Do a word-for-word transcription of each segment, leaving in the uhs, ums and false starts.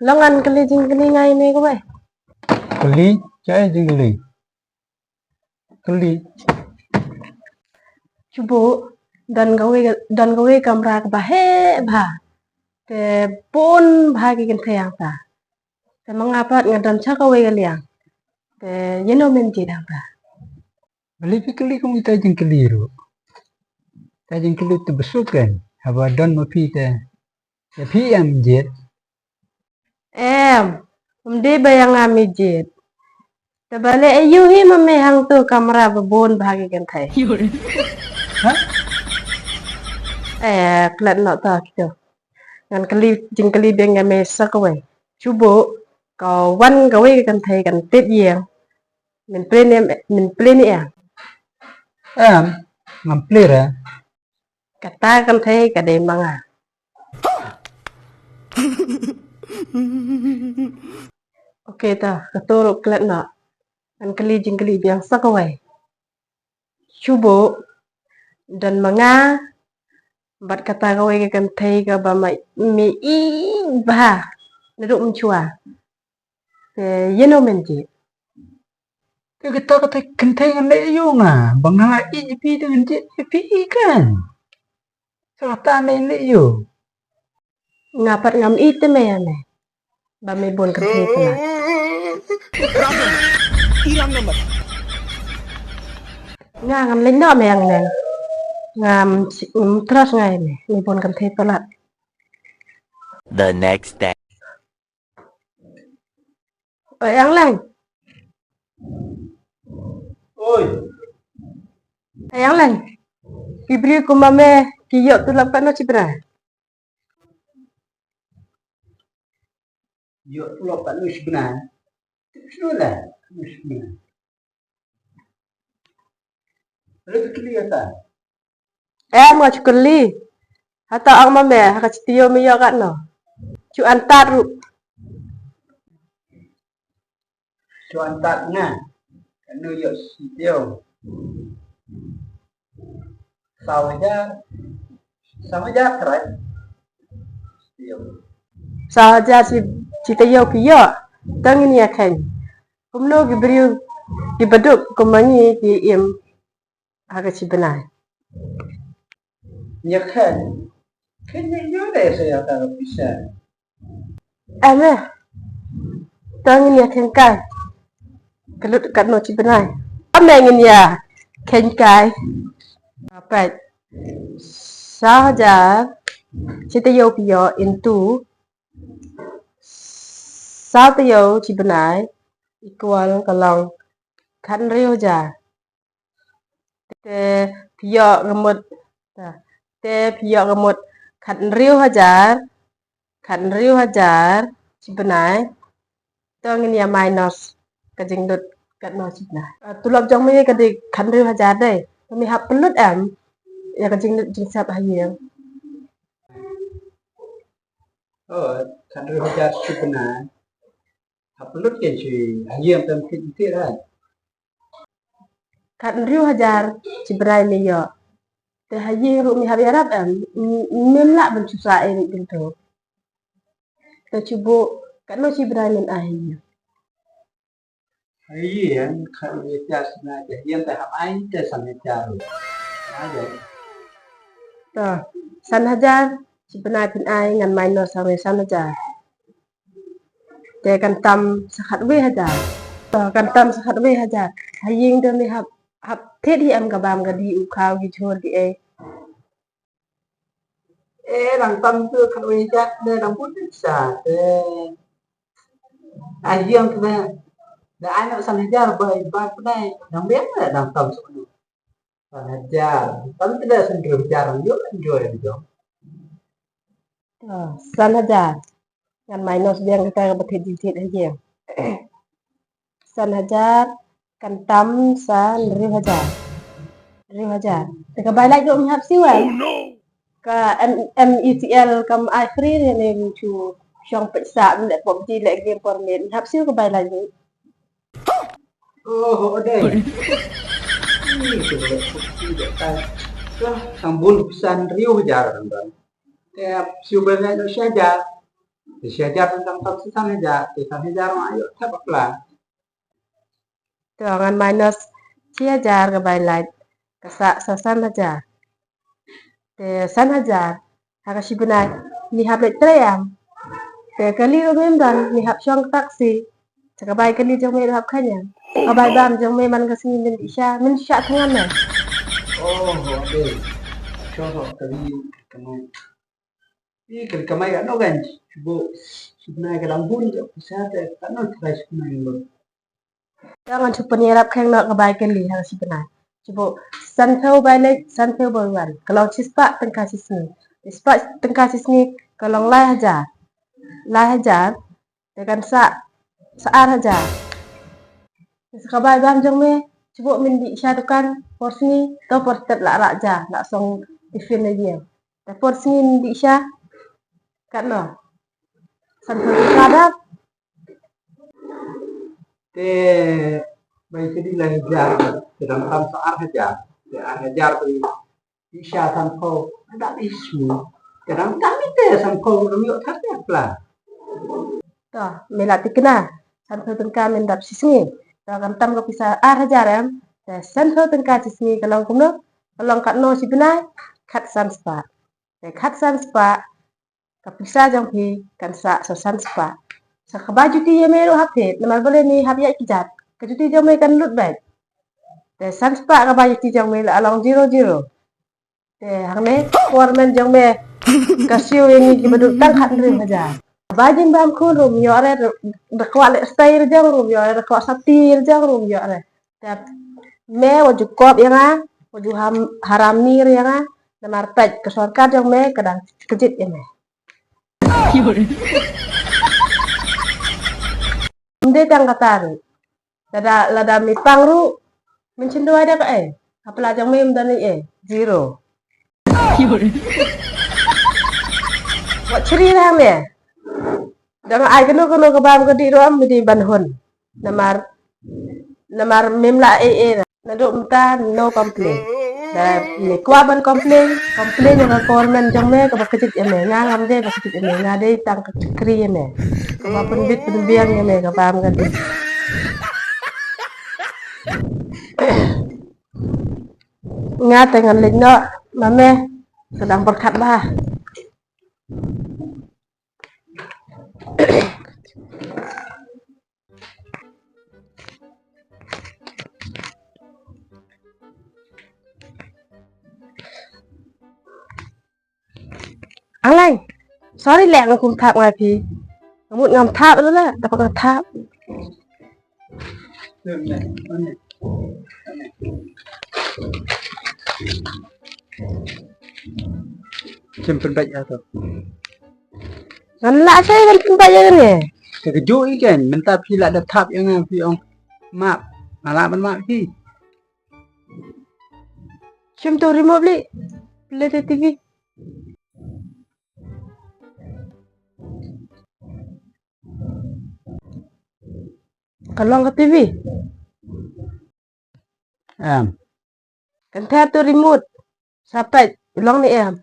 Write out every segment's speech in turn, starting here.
Long an kylli jingkylli ngai me kawei. Kylli, jai jingkylli. Kylli. Chubu, don kawei, don kawei kamra kaba heh bha. Te bun bha ki kynthei hangta. Te ma nga pat nga don cha kawei ka liang. Te ïano men jied hangta. Balei phi kylli kum ita jingkylli ruh. Ita jingkylli te ba suk kan. Haba don ma phi te. Te phi em jied. Em, um dei ba ïa nga me jied. Te balei aïu hi ma me hangto kamra ba bun bha ki kynthei. Ha? Eh, klet noh ta kito. Ngan kylli, jingkylli biang ïa me sa kawei. Chubu, ka wan kawei ka kynthei kan tip ïeng. Min plie ne, min plie ne ïa. Em, ngam plie re. Kata ka kynthei ka dei ma nga. Okay ta, kato ruh klet noh. Ngan kylli jingkylli biang sa kawei. Chubu, don ma nga, bad kata kawei ka kynthei kaba ma me ïeit bha. Naduh mynshwa. Te ïano men jied. Te kata kata kynthei ngan leh aïu nga. Ba nga la ïeit ïa phi te ngan jied ïa phi kan. Sa kata me leh aïu. Nga pat ngam ïeit te me ïa me. Ba me bun kynthei palat. Nga ngam leh noh me ïa nga. Ngam ngam trust nga ïa me. Me bun kynthei palat. The next day. Oi, Angleng. Oi. Oi, Angleng. Ki briew kum ma me ki ïoh tulop katno shi bnai? Ïoh tulop katno shi bnai? Tip shuh la, katno shi bnai. Lei phi kylli ïa ta. Em, nga shu kylli. Hata ong ma me, ha ka shi taïew me ïoh katno? Shu antad ruh. Shu antad nga. Katno ïoh shi taïew? Saw hajar. Saw hajar trai. Taïew. Saw hajar shi, shi taïew ki ïoh. Tang ngin ïa kheiñ. Kumno ki briew ki baduk kum ma ngi ki im ha ka shi bnai. Ïa kheiñ, kheiñ ïa ïoh de sa ïa ka pisa. Ane. Tang ngin ïa kheiñ kai. Ka lut katno shi bnai. Ane ngin ïa kheiñ kai. Peit. Saw hajar shi taïew ki ïoh into saw taïew shi bnai equal ka long khathynriew hajar. Te phi ïoh ka mut, te phi ïoh ka mut khathynriew hajar, khathynriew hajar shi bnai. To ngin ïa minus ka jinglut katno shi bnai. Ah, tulop jong me ka dei khathynriew hajar dei. Te me hap pynlut em ïa ka jinglut jingsep ha ïing. Oh, khathynriew hajar shi bnai. Hap pynlut kein shi ha ïing te ym khit ym khit ai. Khathynriew hajar shi bnai me ïoh. Te ha ïing ruh me hap ïarap em, mem lah ban shu sah ei ruh hangto. Te shu buh katno shi bnai men ai ha ïing. Ha ïing khathynriew hajar shi bnai te ha ïing te hap ai te san hajar ruh. Ai de. To, san hajar shi bnai phin ai ngan minus hangne san hajar. Te kan tam sa khatwei hajar. To, kan tam sa khatwei hajar. Ha ïing te me hap, hap thied hi em ka bam ka dih u khaw ki jhur ki ei. Eh, dang tam tu khatwei hajar te dang bun pisa te. Ha ïing te da ai noh san hajar ba i ba pnai dang biang dang tam sa. San hajar. Tam te da san hajar ïoh enjoy ïa jong. Ah, san hajar. Ngan minus biang kata kaba thied jingthied ha ïing. San hajar kan tam sa hynriew hajar. Hynriew hajar. Te ka bai lait ruh me hap siew eh. Ka M-, M E C L kam ai free ne, ne shu shong peit sah, leh PUBG, leh game por miet. Me hap siew ka bai lait ruh. Oh, oh, dei. Ih, tu leh PUBG dei tai. Lah, tang bun pisa hynriew hajar kan. Te siew bai lait ruh shi hajar. Te shi hajar tang tang shi san hajar, te san hajar ma ïoh thep bakla. To ngan minus shi hajar ka bai lait, ka sah sa san hajar. Te san hajar ha ka shi bnai, ngi hap leit trei em? Te kali ruh ngim don, ngi hap shong taxi. Sa ka bai kali jong me ruh hap kheiñ em? Ka bai bam jong me man ka sngi min dih sha, min shah thngan ne? Oh, ade. Sho sho kali kamai. Ih, kali kamai ka no kan? Shu bo shi bnai ka dang bun ka pisa te ka no trai shi bnai lo. Te ngan shu pynïarap kheng noh ka bai kali ha shi bnai. Shu bo san phew bai leit, san phew bai wan, ka long shispah tyngka shi sngi. Shispah tyngka shi sngi ka long lai hajar. Lai hajar te kan sah sa ar hajar. Sa ka bai bam jong me, shu bo min dih sha dukan por sngi, to por stet la rah ja, la song tiffin ïa ïing. Te por sngi min dih sha katno? San phew tyngka da. Te bai sdang lai hajar, te dang tam sa ar hajar. Te ar hajar te dih sha san phew, dap shi sngi. Te dang tam te san phew dang ïoh thar te pla. To me la thikna, san phew tyngka min dap shi sngi. To kan tam ka pisa ar hajar em? Te san phew tyngka shi sngi ka long kumno? Ka long katno shi bnai? Khatsan spah. Te khatsan spah ka pisa jong phi kan sah sa san spah. Sa ka bai juti ïa me ruh hap thied, namar balei me hap ïaid kjat, ka juti jong me kan lut beit. Te san spah ka bai juti jong me la long zero zero. Te hangne foreman jong me ka siew ïa ngi kiba duk tang khathynriew hajar. Ka bai jingbam khun ruh ym ïoh re, da kwah leh style jong ruh ym ïoh re, da kwah sati jong ruh ym ïoh re. Te me wat ju kop ïa nga, wat ju ham, haram mir ïa nga, namar peit ka sorkar jong me ka dang kjit ïa me. Ym dei tang kata ruh. Lada, lada me pang ruh, men shen duwai da kaei? Hapla jong me ym don ei ei, zero. Wat chri lah me. Dang ai kano kano ka bam ka dih ruh ym dei ban hun. Namar, namar mem lah ei ei. Naduh mynta no complain. Da me kwah ban complain, complain ïa ka government jong me kaba kjit ïa me. Nga ngam dei ba kjit ïa me, nga dei tang ka chakri ïa me. Kaba pynbit pynbiang ïa me ka bam ka dih. Nga te ngan leit noh, ma me sdang pyrkhat bha. Alai, sorry leh, nga kum thap nga phi. Nga mut ngam thap leh, dapat nga thap. Kem pynbeit ïa to. Ngan lah sa ngan pynbeit ïa kane. Te ka juh i ken, mynta phi la da thap ïa nga phi ong map. Nga lah ban map phi. Shim to remote li. Play te T V. Ka long ka T V. Em. Kan ther to remote. Sa peit long ne em.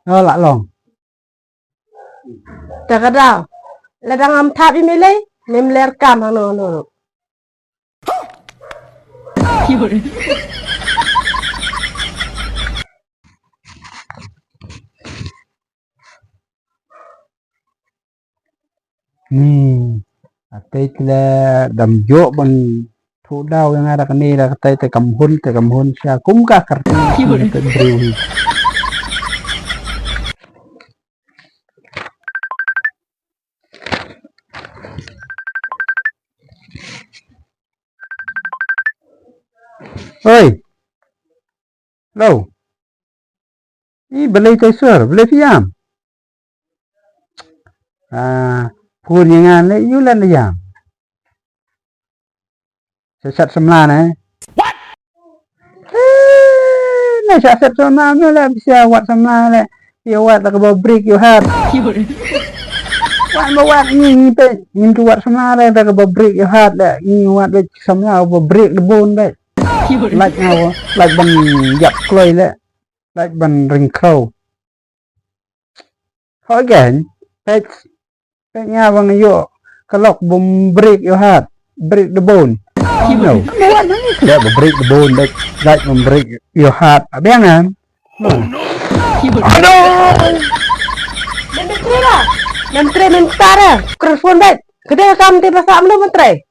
Oh, la long. Ta ka daw. Lada ngam thap ïa me lei, mem ler kam hangno hangno. Hmm. Katei te dam jok ban thuh daw ïa nga da kane da katei te kam hun te kam hun sha kum ka kyrteng te briew hi. Oi. Hello. I balei te sur, balei phi ïam? Ah, phone ïa nga ne ïu lan ïam. Sa sat samla ne. What? Eh, na sa sat samla ne la bisa wat samla ne. Ïa wat la ka ba break ïa hat. Wat ba wat ni ni pe ni tu wat samla ne la ka ba break ïa hat la. Ni wat ba samla ba break the bone ba. Lait nga wa, lait ban ïap kloi le. Lait ban ring khraw. Ho gen, peit, peit nga wa nga ïoh ka lok bum break your heart, break the bone. No. Le ba break the bone, lait, lait bum break your heart. Abiang kan? Aduh! Menteri lah. Menteri mentara. Kerfon bet. Kedai kam tiba sa menu menteri.